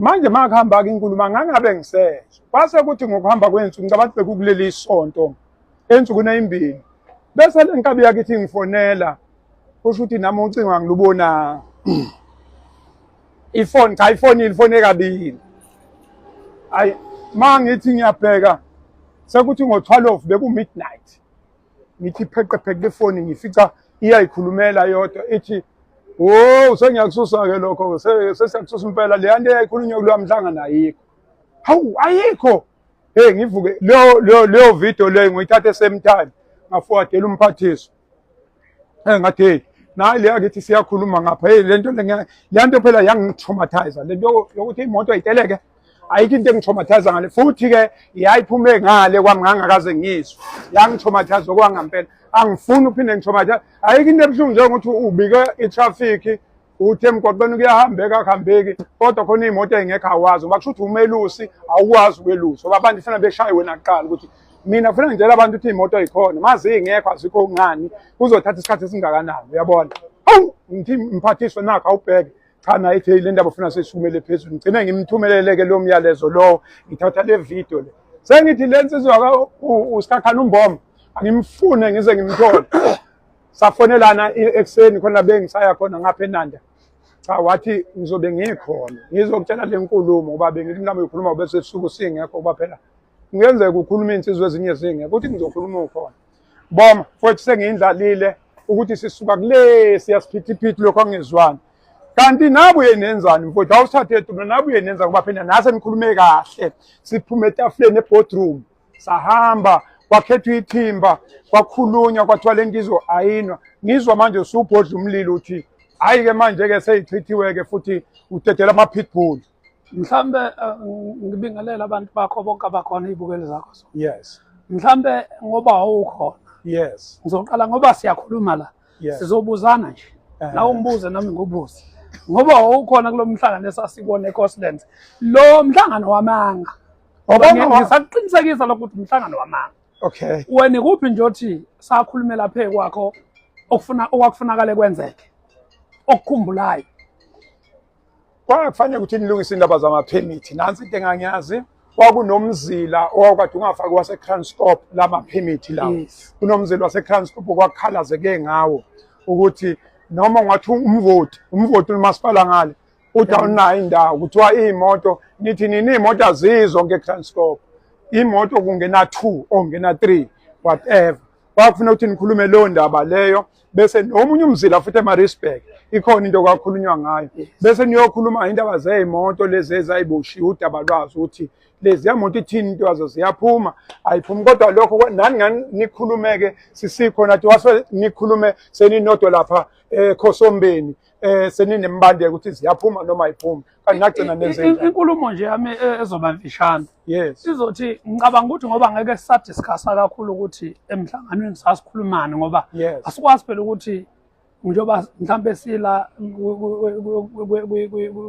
Manje makuhamba-ke inkulumo angangabe ngisezwa. Kwase kuthi ngokuhamba kwey'nsuku ngicabanga ukuthi bekukuleli sonto ensukwini eyimbili bese le nkabi yakithi ngifonela kusho ukuthi nami ucingo angilubonanga. Ifoni cha ifonile ifone kabili. Ayi ma ngithi ngiyabheka sekuthi ngo-12 beku-midnight. Ngithi pheqe pheqe ifoni ngifica iyayikhulumela yodwa ithi wo sengiyakususa-ke lokho sesiyakususa impela leya nto eyayikhulunywa kuloya mhlangano ayikho. Hawu ayikho. Hey ngivuke leyo leyo leyo video leyo ngiyithathe same time ngaforwardela umphathiswa. Ngathi hey nayi leya kithi siyakhuluma ngapha hey lento le nto phela yangitraumatize le nto yokuthi imoto ayiteleke ayikho into engitraumatize ngale futhi ke yayiphume ngale kwami ngangakaze ngizwe yangitraumatize okwangampela angifuni uphinde ngitraumatize ayikho into ebuhlungu njengokuthi ubike i-traffic uthi emgwaqweni kuyahambeka akuhambeki kodwa khona iy'moto ey'ngekho awazi ngoba kusho ukuthi umelusi awukwazi ukwelusa ngoba abantu kufanele beshaye wena kuqala ukuthi mina kufanele ngitshela abantu ukuthi iy'moto y'khona ma zingekho azikho ngani kuzothatha isikhathi esingakanani uyabona hawu ngithi mphathiswa nakho awubheke cha naye ethi le ndaba ufuna seyisukumele phezulu ngigcine ngimthumelele-ke lo myalezo lowo ngithatha le video le sengithi le nsizwa usikhakhane umboma angimfune ngize ngimthole safonelana ekuseni khona bengisaya khona ngapha eNanda cha wathi ngizobe ngikhona ngizokutshela le nkulumo ngoba bengithi mhlawumbe uyikhuluma bese ebusuku singekho ngoba phela kungenzeka ukhuluma iy'nsizwa ezinye zingekho ukuthi ngizokhuluma ukhona boma mfowethu sengiyindlalile ukuthi sisuka kule siyasiphithiphithi lokho angizwani kanti nabuye nenzani mfowethu awusithathe mina nabuye nenza ngoba phela nase nikhulume kahle siphume etafuleni eboardroom sahamba kwakhethwa ithimba kwakhulunywa kwathiwa le nto ayinwa ngizwa manje usubhodla umlilo uthi hhayi-ke manje-ke seyichithiwe-ke futhi udedela ama-pitbull. Mhlambe ngibingelela abantu bakho bonke abakhona iy'bukeli zakho. Yes. Mhlambe ngoba wawukhona. Yes. Ngizoqala ngoba siyakhuluma la. Yes. Sizobuzana nje. Nawe ungibuze nami ngikubuze. Ngoba wawukhona kulo mhlangano esasikubona eCostlands. Lo mhlangano wamanga. Ngisakuqinisekisa lokho ukuthi umhlangano wamanga. Okay. Wena ikuphi nje othi sakhulumela phe kwakho okufuna okwakufunakale kwenzeke okukhumbulayo? Kwakufanele ukuthi nilungise indaba zamaphemithi. Nansi into engangiyazi kwakunomzila owawukade ungafaki waseKranskop lamaphemithi lawo. Yes. Kunomzila waseKranskop okwakukhalazeke ngawo ukuthi noma ungathi umvoti, umvoti umasipala ngale uthi awunayo indawo kuthiwa iy'moto nithi nini iy'moto azizonke eKranskop. Imoto kungena 2 ongena 3 whatever. Kwakufuna ukuthi nikhulume leyo ndaba leyo bese nomunye umzila futhi eMaritzburg ikhona into kwakhulunywa ngayo bese niyokhuluma indaba zey'moto lezi ezayiboshiwe udaba lwazo ukuthi leziya moto ithini into yazo ziyaphuma ayiphumi kodwa lokho nani ngani nikhulumeke sisikhona athi wase nikhulume seninodwa lapha ekhosombeni seninembandela ukuthi ziyaphuma noma ayiphumi kanti nagcina nenze njani? Inkulumo nje yami ezoba mfishane. Yes. Izothi ngicabanga ukuthi ngoba ngeke sisadiscussa kakhulu ukuthi emhlanganweni sasikhulumani ngoba Yes. asikwazi phela ukuthi njengoba mhlambe sila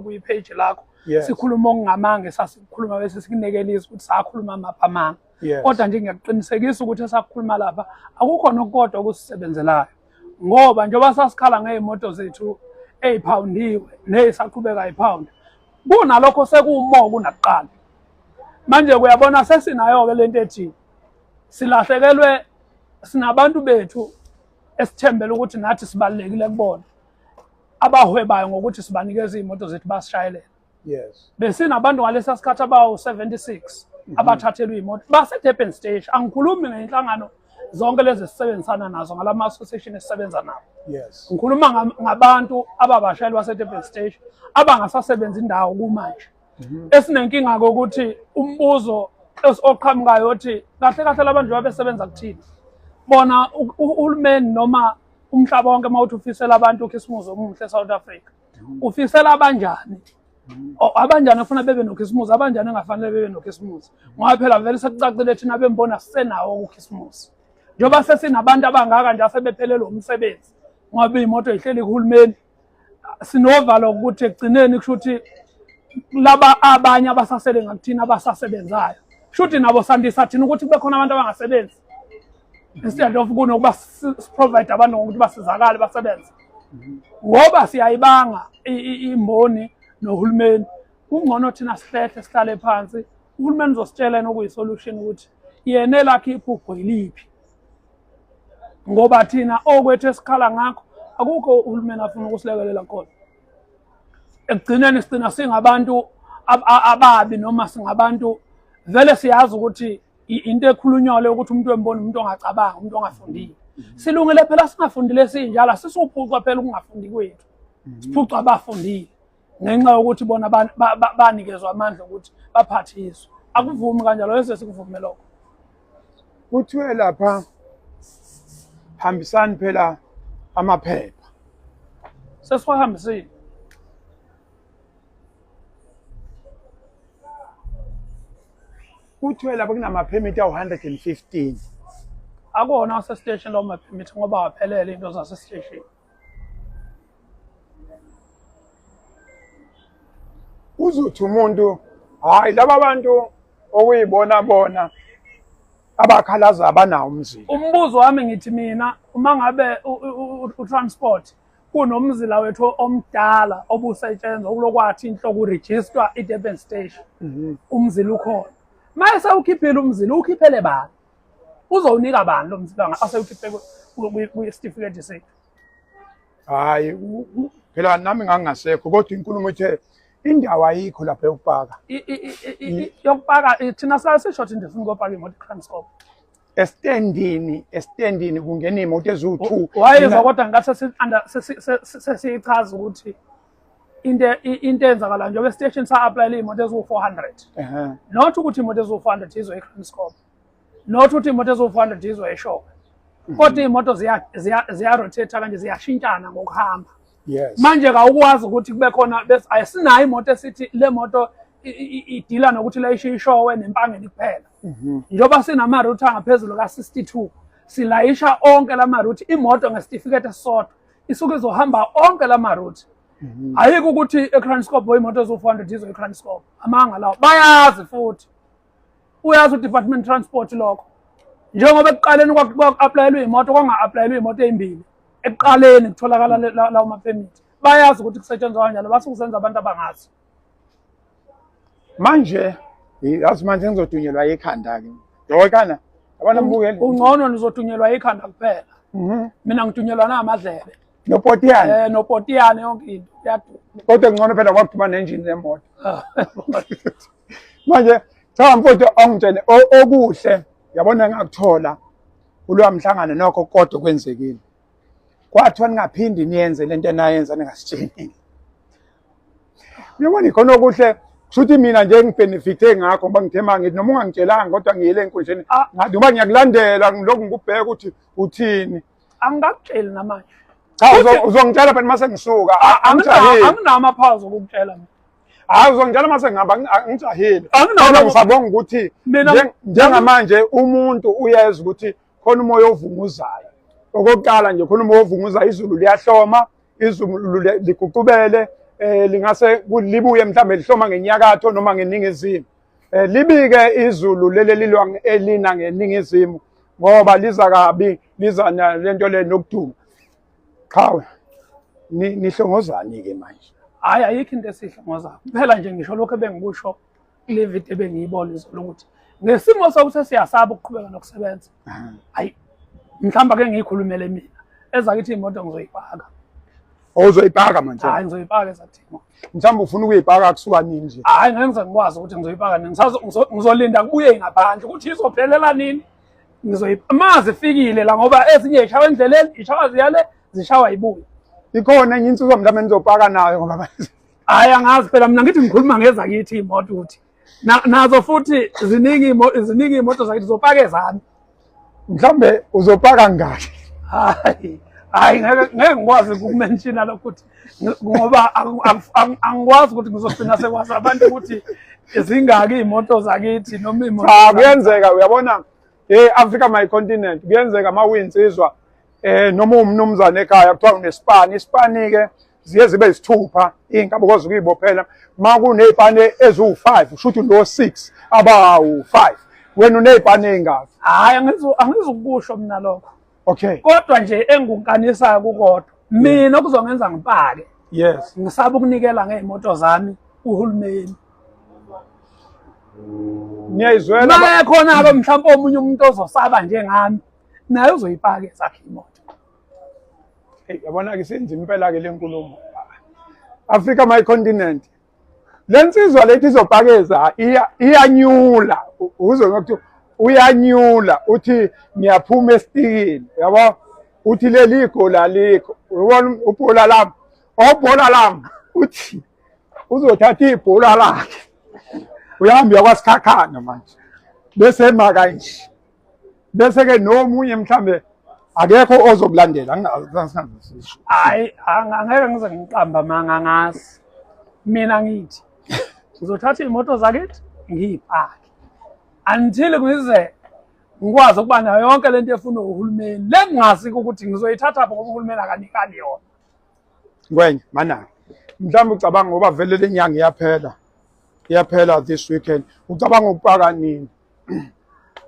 kwi-page lakho Yes. sikhuluma okungamanga esasikhuluma bese sikunekelisa ukuthi sakhuluma amapha amanga. Yes. Kodwa nje ngiyakuqinisekisa ukuthi esakukhuluma lapha akukho nokukodwa okusisebenzelayo ngoba njengoba sasikhala ngey'moto zethu ey'phawundiwe ney'saqhubeka yiphawundi kunalokho sekuwumo kunakuqala. Manje kuyabona sesinayo-ke lento ethi silahlekelwe sinabantu bethu esithembele ukuthi nathi sibalulekile kubona abahwebayo ngokuthi sibanikeze iy'moto zethu basishayelela. Yes. Besinabantu ngalesa sikhathi abawu-76 abathathelwe iy'moto base-Durban Station. Angikhulumi ngenhlangano zonke lezi esisebenzisana nazo ngalama association esisebenza nawo. Yes. Ngikhuluma ngabantu ababashayeli base-Durban Station abangasasebenzi indawo kumanje. Esinenkinga kokuthi umbuzo oqhamukayo othi kahle kahle labantu babesebenza kuthina. Bona uhulumeni noma umhlaba wonke mawuthi ufisela abantu ukhisimuzi omuhle eSouth Africa. Ufisela abanjani? Abanjani ofuna bebe nokhisimuzi, abanjani engafanele bebe nokhisimuzi. Ngoba phela vele sekucacile thina bembona sisenawo ukhisimuzi. Njengoba sesinabantu abangaka nje asebephelelwe umsebenzi ngoba iy'moto yihleli kuhulumeni, sinovalo ukuthi ekugcineni kusho ukuthi laba abanye abasasele ngakuthina abasasebenzayo kusho ukuthi nabo sandisa thina ukuthi kube khona abantu abangasebenzi instead of kunokuba siprovide abantu ngokuthi basizakale basebenze ngoba siyayibanga imboni nohulumeni. Kungcono thina sihlehle sihlale phansi, uhulumeni uzositshela yena okuyisolution ukuthi yena elakhe iphupho yiliphi, ngoba thina okwethu esikhala ngakho akukho uhulumeni afuna ukusilekelela khona. Ekugcineni sigcina singabantu ababi noma singabantu vele siyazi ukuthi into ekhulunywa le ukuthi umuntu wembona umuntu ongacabanga, umuntu ongafundile. Silungile phela singafundile sinjalo, sisuphucwa phela ukungafundi kwethu, siphucwa abafundile ngenxa yokuthi bona banikezwa amandla ukuthi baphathiswe. Akuvumi kanjalo, yese sikuvume lokho. Kuthiwe lapha hambisani phela amaphepha. Sesiwahambisile. Kuthiwe lapha kunamaphemithi awu-115. Akuwona asesiteshini lawo maphemithi ngoba aphelele into zasesiteshini. Uzothi umuntu hayi laba bantu okuyibona bona abakhalaza abanawo umzila. Umbuzo wami ngithi mina uma ngabe utransport kunomzila wethu omdala obusetshenzwa kulokwathi inhloko uregister iDurban Station, umzila ukhona. Mase ukhiphile umzila, ukhiphele bani? Uzowunika bani lo mzila asewukhiphe kwisitifiketi sethu? Hayi, phela nami ngangingasekho, kodwa inkulumo ithe indawo ayikho lapha yokupaka. Yokupaka thina sake sisho ukuthi ndifuna ukuyopaka imoto eKranskop. Esitendini kungena iy'moto eziwu-2. Wayezwa kodwa ngathi sesiyichaza ukuthi into eyenzakala njengoba esiteshini sa-aplayela iy'moto eziwu-400. Not ukuthi iy'moto eziwu-400 yizo eKranskop, not ukuthi iy'moto eziwu-400 yizo eShowe, kodwa iy'moto ziya-rotate kanje, ziyashintshana ngokuhamba. Manje kawukwazi ukuthi kube khona bese ayisinayo imoto esithi le moto idila nokuthi layishe iShowe neMpangeni kuphela. Njengoba sinama-route angaphezulu ka-62, silayisha onke lama-route. Imoto ngesitifiketi esisodwa isuke izohamba onke lama-route. Ayikho ukuthi eKranskop imoto eziwu-400 yizo eKranskop, amanga lawo. Bayazi futhi, uyazi uDepartment Transport lokho, njengoba ekuqaleni kwaku-aplayelwa iy'moto, kwanga-aplayelwa iy'moto ey'mbili ekuqaleni kutholakala lawo maphemithi. Bayazi ukuthi kusetshenzwa kanjalo, basuke kusenza abantu abangazi. Manje yazi manje ngizodunyelwa ikhanda-ke yokana yabona mbukeli. Ungcono nizodunyelwa ikhanda kuphela. Mina ngidunyelwa namadlebe. Nopotiyane. Nopotiyane, yonke into iyaduma. Kodwa ngcono phela kwakuduma nenjini yemoto. Manje cha mfowethu, awungitshele okuhle yabona engakuthola kulowa mhlangano nokho kodwa kwenzekile. Kwathiwa ningaphindi niyenze lento enayenza ningasitshenile. Uyabona ikhona okuhle, kusho mina nje ngibenefithe ngakho ngoba ngithe mangithi noma ungangitshelanga kodwa ngiyele enkundleni ngathi ngoba ngiyakulandela ngilokhu ngikubheka ukuthi uthini. Angikakutsheli namanje. Cha, uzongitshela phela mase ngisuka, angijahile. Anginawo amaphawu okukutshela mina. Hayi, uzongitshela mase ngihamba, angijahile. Anginawo. Kodwa ngisabonga ukuthi Mina- njengamanje umuntu uyezwa ukuthi khona umoya ovunguzayo. Okokuqala nje khona umoya ovunguzayo, izulu liyahloma, izulu liguqubele, lingase libuye mhlambe lihloma ngenyakatho noma ngeningizimu. Libike izulu leli lilwa elina ngeningizimu ngoba liza kabi, liza lento le nokuduma. Qhawe, nihlongozani ke manje? Hayi, ayikho into esihlongozayo. Kuphela nje ngisho lokho ebengikusho kule video ebengiyibona izolo ukuthi ngesimo sokuthi siyasaba ukuqhubeka nokusebenza. Hayi, mhlawumbe ake ngiyikhulumele mina. Ezakithi imoto ngizoyipaka. Awuzoyipaka manje? Hayi, ngizoyipaka ezakithi imoto. Mhlawumbe ufuna ukuyipaka kusuka nini nje? Hayi, ngeke ngize ngikwazi ukuthi ngizoyipaka nini. Ngizolinda kubuye ngaphandle ukuthi izophelela nini. Mazi ifikile la ngoba ezinye zishawa endleleni, zishawa ziyale, zishawa ibuye. Ikhona enye insizwa mhlawumbe nizopaka nayo ngoba Hayi, angazi phela mina, ngithi ngikhuluma ngezakithi imoto ukuthi nazo futhi ziningi imoto zakithi zopaka ezami. Mhlawumbe uzopaka ngaki? Hayi, hayi, ngeke ngikwazi ukumenshina lokho ukuthi ngoba angikwazi ukuthi ngizogcina sekwazi abantu ukuthi zingaki iy'moto zakithi noma iy'moto. Cha, kuyenzeka, uyabona, hey Africa my continent, kuyenzeka uma uyinsizwa noma umnumzane ekhaya kuthiwa unesipani, isipani ke ziye zibe isithupha iy'nkabi ukwazi ukuyibophela. Uma kuney'pani eziwu-5 kusho ukuthi lo 6 abawu-5, wena uney'pani ey'ngaki? Hhayi, angizukusho mina lokho. Okay. Kodwa nje engikunkanisayo kukodwa mina okuzongenza ngipake. Ngisaba ukunikela ngey'moto zami. Uhulumeni. Niyayizwela. Maye khona-ke mhlawumpe omunye umuntu ozosaba njengami naye uzoyipaka ezakhe imoto. Hey, yabona-ke isenzima impela-ke le nkulumo. Africa my continent. Le nsizwa lethi izopakeza iyanyula, uzwe ngokuthiwa uyanyula, uthi ngiyaphuma esitikini, yabo, uthi leli igoli alikho, ubona ubhola lami, obhola lami, uthi uzothatha ibhola lakhe, uyahamba uyakwasikhakhana manje, bese ema kanje, bese-ke nomunye mhlambe akekho ozokulandela. Hayi, angeke ngize ngiqamba amanga, angazi. Mina ngithi ngizothatha iy'moto zakithi ngiyipake until ngize ngikwazi ukuba nayo yonke lento efunwa uhulumeni, le ngingazi ukuthi ngizoyithatha phi ngoba uhulumeni akanikani yona. Ngwenya mana mhlawumbe ucabanga ngoba vele le nyanga iyaphela, iyaphela this weekend, ucabanga ukupaka nini?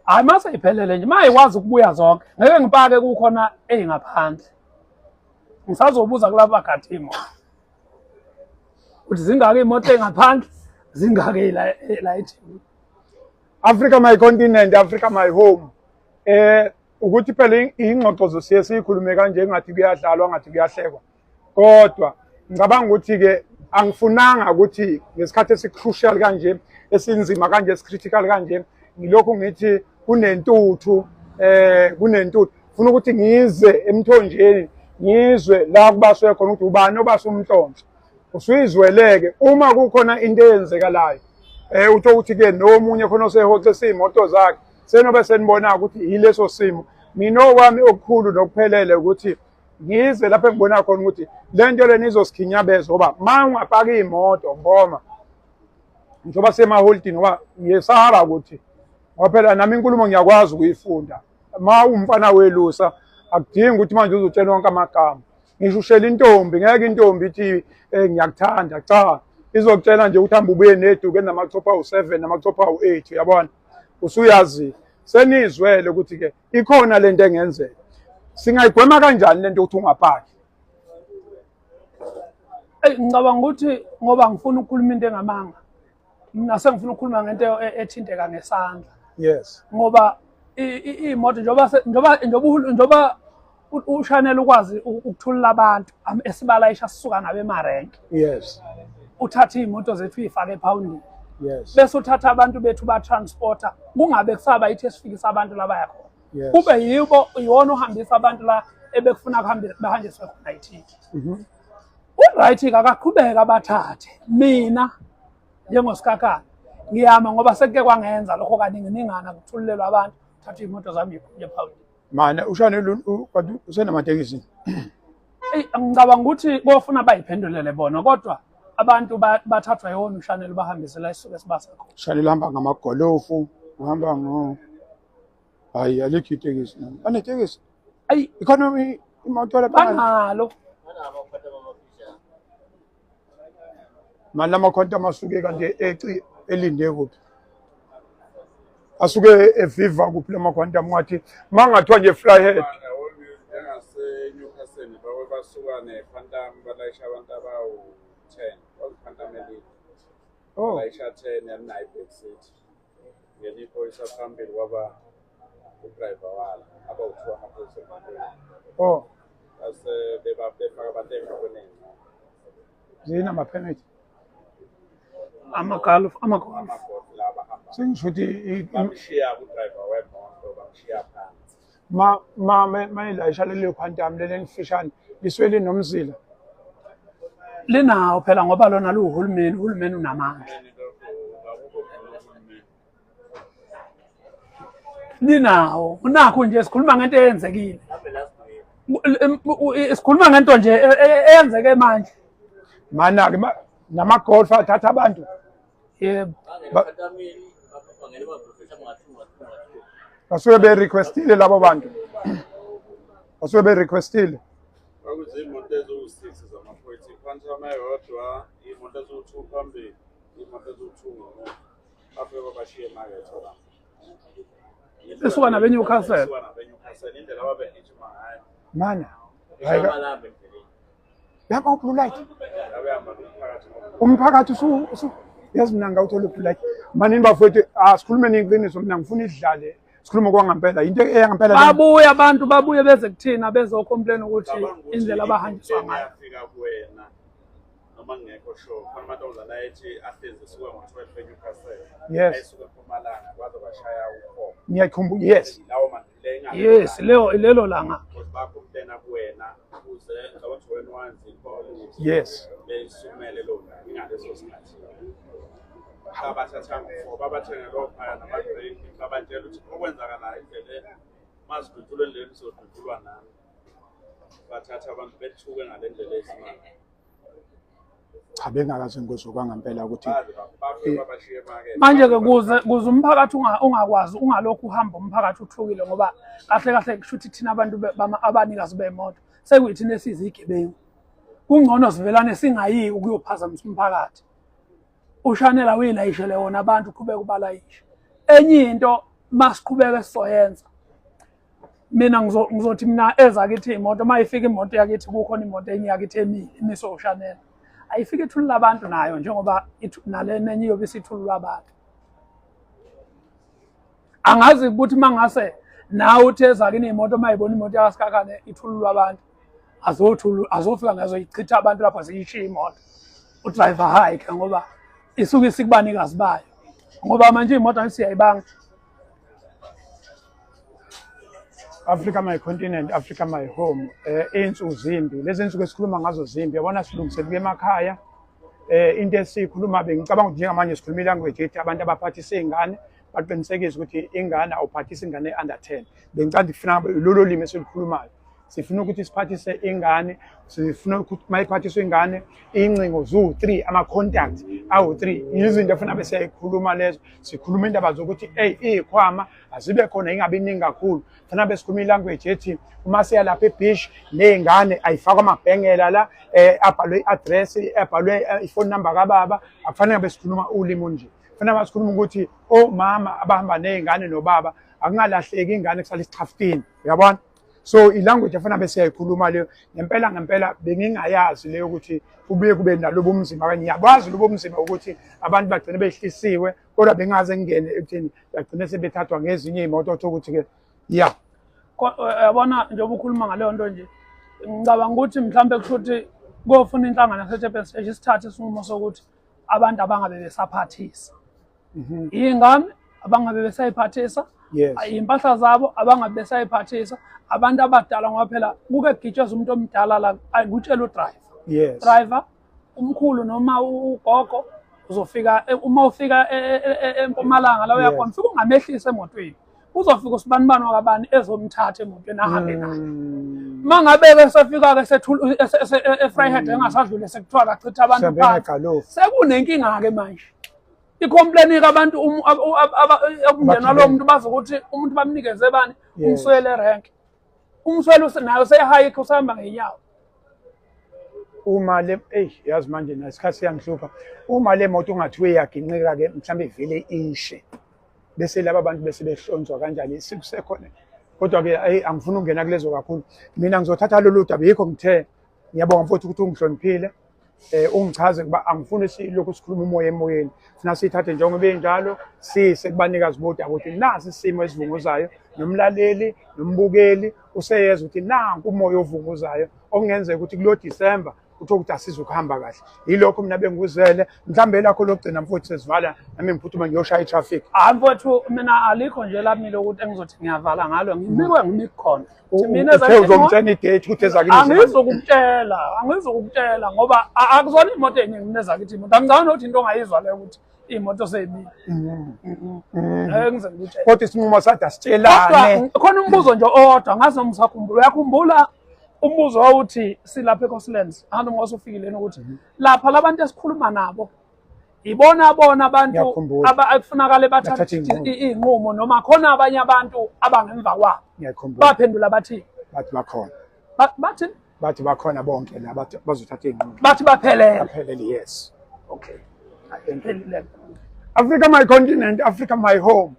Hayi, mase iphelele nje, mayikwazi ukubuya zonke, ngeke ngipake kukhona ey'ngaphandle. Ngisazobuza kulabo bagade iy'moto ukuthi zingaki iy'moto ey'ngaphandle, zingaki la eThekwini. Africa my continent, Africa my home. Ukuthi phela ingxoxo siye siyikhulume kanje ngathi kuyadlalwa, ngathi kuyahlekwa, kodwa ngicabanga ukuthi-ke angifunanga ukuthi ngesikhathi esi-crucial kanje, esinzima kanje, esi-critical kanje, ngilokhu ngithi kunentuthu, kunentuthu. Funa ukuthi ngize emthonjeni, ngizwe la kubaswe khona ukuthi ubani obasa umnhlonhlo. Usuyizweleke uma kukhona into eyenzekalayo, utho ukuthi-ke nomunye khona osehoxisa iy'moto zakhe, senobe senibona ukuthi yileso simo. Mina okwami okukhulu nokuphelele ukuthi ngize lapho engibona khona ukuthi le nto lena izosikhinyabeza, ngoba ma ungapaka iy'moto ngoma njengoba semaholidini, ngoba ngiyesaba ukuthi, ngoba phela nami inkulumo ngiyakwazi ukuyifunda. Ma uwumfana welusa akudingi ukuthi manje uzotshela wonke amagama. Ngisho ushela intombi, ngeke intombi ithi ngiyakuthanda, cha, izokutshela nje ukuthi hamba ubuye neduku enamachopho awu-7 namachopho awu-8, uyabona, usuyazi. Senizwele ukuthi-ke ikhona lento engenzeka. Singayigwema kanjani lento ukuthi ungapaki? Eyi, ngicabanga ukuthi ngoba ngifuna ukukhuluma into engamanga, mina sengifuna ukukhuluma ngento ethinteka ngesandla. Yes. Ngoba iy'moto njengoba uShanel ukwazi ukuthulula abantu esibalayisha sisuka nabo emarenke. Yes. Uthathe iy'moto zethu uyifake ephawundini. Yes. Bese uthatha abantu bethu batransporter, kungabe kusaba yithi esifikisa abantu la baya khona. Yes. Kube yibo iwona uhambisa abantu la ebekufuna bahanjiswe khona yithithi. U-right-ke akaqhubeka abathathe. Mina njengosikhakhane ngiyama ngoba sekuke kwangenza lokho kaninginingana, kuthululelwa abantu, thatha iy'moto zami ngikhunye ephawundini. Mana uShanel kanti usenamatekisi? Eyi, ngicabanga ukuthi kofuna bayiphendulele bona, kodwa abantu bathathwa yiwona uShanel bahambise la esisuke sibasa khona. Ushanel uhamba ngamagolofu, uhamba ngo, hayi alikho itekisi. Anetekisi? Ayi, ikhona imoto lapha. Banalo. Manje lamakhonto asuke kanti eci elinde kuphi? Asuke eviva kuphi lamakhonto ngathi mangathiwa nje flyhead. Njengase-Newcastle bawe basuka ne-Quantum balayisha abantu abawu-10, kwakuyi-Quantum elide. Oh. Balayisha 10 yalinayo i-back seat. Ngena iphoyisa phambili kwaba udriver walo, abawu-2 amaphoyisa emotweni. Oh. Base befaka abantu ey'motweni ey'ncane. Zinama-permit? Amagolf, amagolf. Amagolf la abahamba. Sengisho ukuthi Bamshiya ku-driver wemoto, bamshiya phansi. Ma ilayisha leli Quantum leli elifishane lisuke linomzila. Linawo phela ngoba lona luwuhulumeni, uhulumeni unamandla. Linawo, unakho nje sikhuluma ngento eyenzekile. Sikhuluma ngento nje eyenzeke manje. Mana-ke namagolf athatha abantu. Yebo. Basuke be-requestile labo bantu. Basuke be-requestile. Kwakuzimoto eziwu-6 zamaphoyisa, i-Quantum eyodwa, iy'moto eziwu-2 phambili, iy'moto eziwu-2 ngemuva. Bafike babashiye emakethe la. Besuka nabe-Newcastle. Besuka nabe-Newcastle, indlela ababegijima ngayo. Mana. Hayi. Yaba blue light. Umphakathi usu yazi mina ngawuthola blue light. Manini bafowethu asikhulume iqiniso mina ngifuna idlale. Sikhuluma kwangampela into eyangampela. Babuye abantu babuye beze kuthina bezocomplain ukuthi indlela abahanjiswa ngayo. Yafika kuwena noma ngekho sure khona amantombazana ayethi ahlezi esuka ngo-12 eNewcastle. Yes. Ayisuka eMpumalanga kwaze kwashaya ukhokho. Ngiyakhumbula yes. Lawo mandile Yes, leo lelo langa. Because bacomplaina kuwena ukuze ngicabanga ukuthi wena wanzi i-call ukuthi Yes. beyisumele lona ingaleso sikhathi. Babathatha ngo-four, babathenge lowo phaya nama-drink, babatshela ukuthi okwenzakalayo endleleni mazidutshulwe endleleni sizodutshulwa nami. Bathatha abantu bethuke ngale ndlela eyisimanga. Cha bengakaze ngikuzwe kwangampela ukuthi Baze bafike babashiye emakethe. Manje ke kuze umphakathi ungakwazi ungalokhu uhamba umphakathi uthukile ngoba kahle kahle kusho ukuthi thina abantu abanikazi bemoto sekuyithina esiyizigebengu. Kungcono sivelane singayi ukuyophazamisa umphakathi. Ushanela uyilayishele wona abantu uqhubeke ubalayishe. Enye into masiqhubeke sizoyenza. Mina ngizothi mina ezakithi imoto uma ifika imoto yakithi kukhona imoto enye yakithi emile imiswe ushanela. Ayifike ithulula abantu nayo njengoba nalena enye iyobe isithululwa abantu. Angazi ukuthi mangase nawe uthi ezakini imoto uma ibona imoto yakaSikhakhane ithululwa abantu azothulu azofika ngazo ichitha abantu lapha ziyishiya imoto. Udriver hike ngoba isuke isikubanikazi bayo. Ngoba manje imoto angisiyayibanga. Africa my continent, Africa my home. Insuku zimbi, lezi insuku esikhuluma ngazo zimbi. Yabona silungisela ukuya emakhaya. Into esiyikhuluma bengicabanga ukuthi njengamanje sikhuluma ilanguage ethi abantu abaphathisa iy'ngane baqinisekise ukuthi ingane awuphathisi ingane under 10. Bengicabanga ukuthi kufuna lolo limi esilukhulumayo. Sifuna ukuthi siphathise ingane, sifuna ukuthi mayiphathiswa ingane incingo ziwu-3, ama-contact awu-3. Izinto efuna bese siyayikhuluma lezo. Sikhuluma indaba zokuthi hey iy'khwama azibe khona ingabi iningi kakhulu. Funa besikhuluma ilanguage ethi uma siya lapha ebeach ney'ngane ayifakwe amabhengela la abhalwe i-address, abhalwe i-phone number kababa. Akufanele ngabe sikhuluma ulimi nje. Kufanele ngabe sikhuluma ukuthi omama abahamba ney'ngane nobaba akungalahleki ingane kusale isichafutini. Uyabona? So ilanguage efana bese siyayikhuluma leyo. Ngempela ngempela bengingayazi leyo ukuthi kubuye kube nalobo umzimba kanye ngiyakwazi lobo umzimba ukuthi abantu bagcine behlisiwe kodwa bengaze ngingene ekutheni bagcine sebethathwa ngezinye iy'moto otho ukuthi ke ya Yabona njengoba ukhuluma ngaleyo nto nje ngicabanga ukuthi mhlawumbe kusho ukuthi kofuna inhlangano yaseDurban Stage isithathe isinqumo sokuthi abantu abangabe besaphathisa. Iy'ngane abangabe besayiphathisa, iy'mpahla zabo abangabe besayiphathisa, abantu abadala ngoba phela kuke kugitshezwa umuntu omdala la kutshela udriver. Driver umkhulu noma ugogo uzofika uma ufika eMpumalanga la uyakhona ufike ungamehlisa emotweni. Uzofika usibanibani wakabani ezomthatha emotweni ahambe naye. Mangabe ke sefika ke sethula eVryheid engasadlule sekuthiwa akachitha abantu phansi. Sekunenkinga ke manje. Icomplain kabantu umndeni walowo muntu bazi ukuthi umuntu bamnikeze bani umswele rank. Umswele nayo seyihike usahamba ngenyawo. Uma le hey yazi manje nesikhathi siyangihlupha. Uma le moto ungathiwe iyaginqika ke mhlambe ivele ishe. Bese laba bantu bese behlonzwa kanjani sikusekhona. Kodwa ke hey angifuni ukungena kulezo kakhulu. Mina ngizothatha lolu daba yikho ngithe ngiyabonga mfowethu ukuthi ungihloniphile. Ungichaze kuba angifuni silokhu sikhuluma umoya emoyeni. Funa sithathe njengoba benjalo sise kubanikazi bodaba ukuthi nasi isimo esivunguzayo nomlaleli nombukeli useyeza ukuthi nanku umoya ovunguzayo okungenzeka ukuthi kulo December utho ukuthi asize ukuhamba kahle. Yilokho mina bengikuzele mhlambe lakho lokugcina mfowethu sesivala nami ngiphuthuma ngiyoshaya itraffic. Hayi mfowethu mina alikho nje lami lokuthi engizothi ngiyavala ngalo ngibikwe ngimikhona. Mina Uthe uzongitshela idate ukuthi ezakini angizokutshela, angizokutshela ngoba akuzona imoto eningi mina ezakithi imoto. Angicabanga ukuthi into ongayizwa leyo ukuthi imoto seyimile. Ngize ngikutshele. Kodwa isinqumo sathi asitshelane. Kodwa khona umbuzo nje owodwa ngazi noma usakhumbula. Uyakhumbula umbuzo wawuthi silapha eCoastlands, angazi noma usufikile yini ukuthi lapha labantu esikhuluma nabo ibona bona abantu Ngiyakhumbula. ekufunakale bathathe Bathathe iy'nqumo. iy'nqumo noma khona abanye abantu abangemva kwabo. Ngiyakhumbula. Baphendula bathi Bathi bakhona. Bathi Bathi bakhona bonke la bathi bazothatha iy'nqumo. Bathi baphelele. Baphelele, yes. Okay. Thank you. Phelile. Africa my continent, Africa my home.